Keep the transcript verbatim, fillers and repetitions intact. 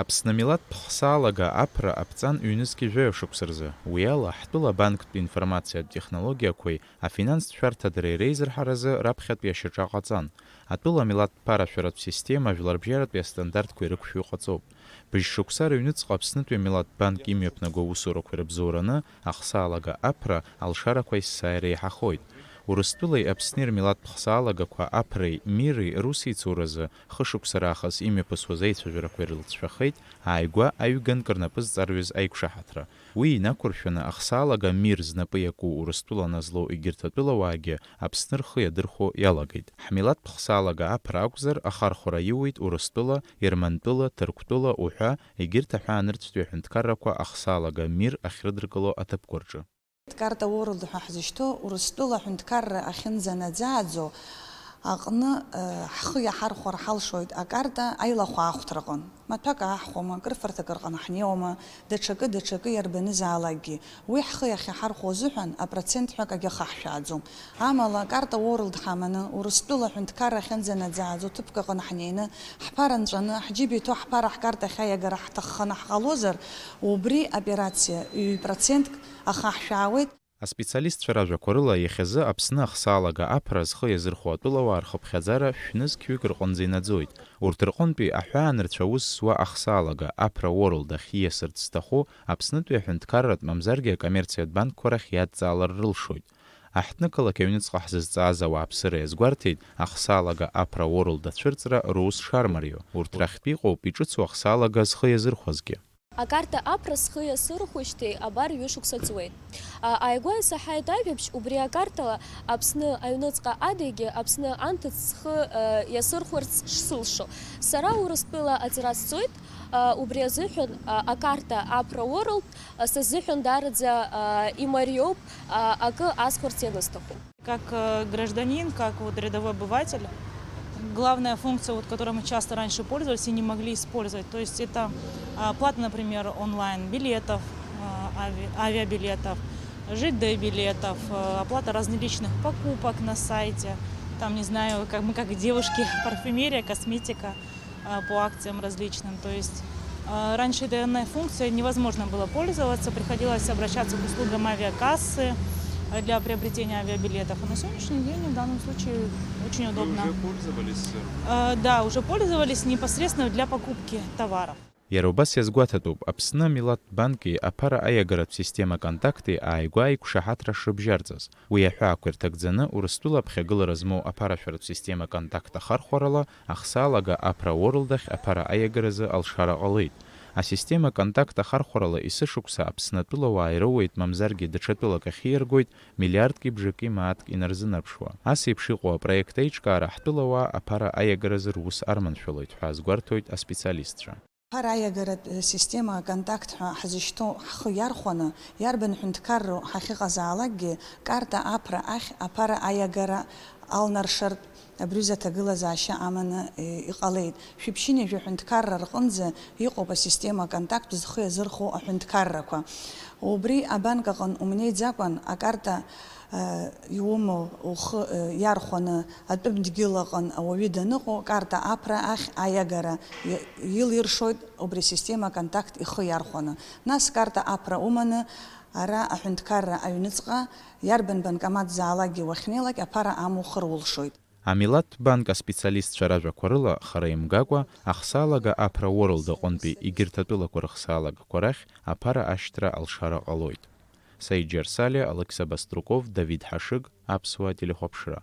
Аԥсны амилаҭтә хсаалага аԥра аԥҵан ҩнызқьи жәаҩа шықәса рзы. Уи ала, ҳтәыла абанктә информациатә технологиақәеи афинанстә шәарҭадареи реизырҳаразы раԥхьатәи ашьаҿа ҟаҵан. Атәыла амилаҭтә ԥарашәаратә система жәларбжьаратәи астандартқәа ирықәшәо иҟаҵоуп. Быжь шықәса рыҩныҵҟа Аԥснытәи амилаҭтә банк имҩаԥнаго аусурақәа ирыбзоураны ахсаалага аԥра алшарақәа есааира еиҳахоит. Урыстәылеи Аԥсни рмилаҭтә хсаалагақәа аԥреи мири русеицуразы хышықәса раахыс имҩаԥысуаз аицәажәарақәа ирылҵшәахеит ааигәа аҩганк рнапы зҵарҩыз аиқәшаҳаҭра. Уи инақәыршәаны ахсаалага мир знапы иаку Урыстәыла назлоу егьырҭ атәылауаагьы Аԥсны рхы иадырхәо иалагеит. Ҳмилаҭтә хсаалага аԥра акәзар, ахархәара иуеит Урыстәыла, Ермантәыла, Ҭырқәтәыла уҳәа егьырҭ аҳәаанырцәтәи аҳәынҭқаррақәа ахсаалага мир ахьрыдыркыло аҭыԥқәа рҿы. Карта World ҳәа ҳзышьҭоу Урыстәыла аҳәынҭқарра ахьынӡанаӡааӡо аҟны, э, ҳхы иаҳархәар ҳалшоит акарта аилахәаахәҭраҟын. Маҭәак ааҳхәома, крыфарҭак рҟны ҳнеиуама, даҽакы, даҽакы иарбанызаалакгьы. Уи ҳхы иахьаҳархәо азыҳәан апроцент ҳәа акагьы ахаҳшәааӡом. Амала, Карта World ҳаманы, Урыстәыла аҳәынҭқарра ахьынӡанаӡааӡо ҭыԥк аҟны ҳнеины, ҳԥара нҵәаны, ҳџьыба иҭоу ҳԥара ҳкарта ахь аиагара ҳҭахханы ҳҟалозар, убри аоперациа ҩ-процентк ахаҳшәаауеит. Аспециалистцәа ражәақәа рыла, иахьазы Аԥсны ахсаалага аԥра зхы иазырхәо атәылауаа рхыԥхьаӡара шәнызқьҩык рҟынӡа инаӡоит. Урҭ рҟынтәи аҳәаанырцә аус зуа ахсаалага Аԥра World ахь ииасырц зҭаху Аԥснытәи аҳәынҭқарратә мамзаргьы акоммерциатә банкқәа рахь иадҵаалар рылшоит. Аҳҭнықалақь аҩныҵҟа ҳзызҵааз ауааԥсыра иазгәарҭеит ахсаалага Аԥра World ацәырҵра рус шармарио. Урҭ рахьтә иҟоуп иҿыцу ахсаалага зхы иазырхәазгьы. Акарта аԥра схы иасырхәышьҭеи абар ҩышықәса ҵуеит. А, ааигәа исаҳаит ажәабжь, убри акартала Аԥсны аҩныҵҟа адагьы Аԥсны анҭыҵ схы, а, иасырхәарц шсылшо. Сара Урыстәыла аҵара сҵоит, а, убри азыҳәан, а, акарта Аԥра World, а, сазыҳәан даараӡа, а, имариоуп, а, акы асҳәарц ианысҭаху. Как, э, гражданин, как вот рядовой обыватель, главная функция, вот, которой мы часто раньше пользовались и не могли использовать, то есть это, а, оплата, например, онлайн билетов, а, ави-, авиабилетов, Ж Д билетов, э, оплата различных покупок на сайте, там, не знаю, как мы как девушки, парфюмерия, косметика, а, по акциям различным. То есть, а, раньше данной функцией невозможно было пользоваться, приходилось обращаться к услугам авиакассы, а, для приобретения авиабилетов. А на сегодняшний день в данном случае очень удобно. Вы уже пользовались? А, да, уже пользовались непосредственно для покупки товаров. Иара убас иазгәаҭатәуп, Аԥсны амилаҭтә банки аԥара аиагаратә система Контакти ааигәа аиқәшаҳаҭра шрыбжьарҵаз. Уи аҳәаақәа ирҭагӡаны, Урыстәыла аԥхьагылара змоу аԥарашәаратә система Контакт ахархәарала, ахсаалага Аԥра World ахь аԥара аиагаразы алшара ҟалеит. Асистема Контакт ахархәарала есышықәса Аԥсны атәылауаа ироуеит, мамзаргьы даҽа тәылак ахь ииаргоит, миллиардки бжаки мааҭк инарзынаԥшуа. Ас еиԥш иҟоу апроект аиҿкаара ҳтәылауаа аԥара аиагаразы рус арманшәалоит ҳәа азгәарҭоит аспециалистцәа. Аԥара аиагаратә система Контакт ҳәа ҳзышьҭоу ҳхы иархәаны, иарбан ҳәынҭқарроу ҳахьыҟазаалакгьы, карта аԥра ахь аԥара аиагара алнаршартә абри азы аҭагылазаашьа аманы, э, иҟалеит. Шәиԥшьынҩажәа ҳәынҭқарра рҟынӡа иҟоуп асистема Контакт зхы иазырхәо аҳәынҭқаррақәа. Убри абанк аҟын умнеиӡакәан акарта, э, иумоу ухы, э, иархәаны атәым дгьыл аҟын ауаҩы даныҟоу, карта аԥра ахь аиагара и-, илиршоит убри асистема Контакт ихы иархәаны. Нас карта аԥра уманы ара аҳәынҭқарра аҩныҵҟа иарбан банкомат заалакгьы уахьнеилак аԥара амухыр улшоит. Амилаҭтә банк аспециалистцәа ражәақәа рыла, хара имгакәа, ахсаалага Аԥра World аҟынтәи егьырҭ атәылақәа рыхсаалагақәа рахь аԥара ашьҭра алшара ҟалоит. Саид Џьарсалиа, Алықьса Баструков, Давид Ҳашыг, Аԥсуа телехәаԥшра.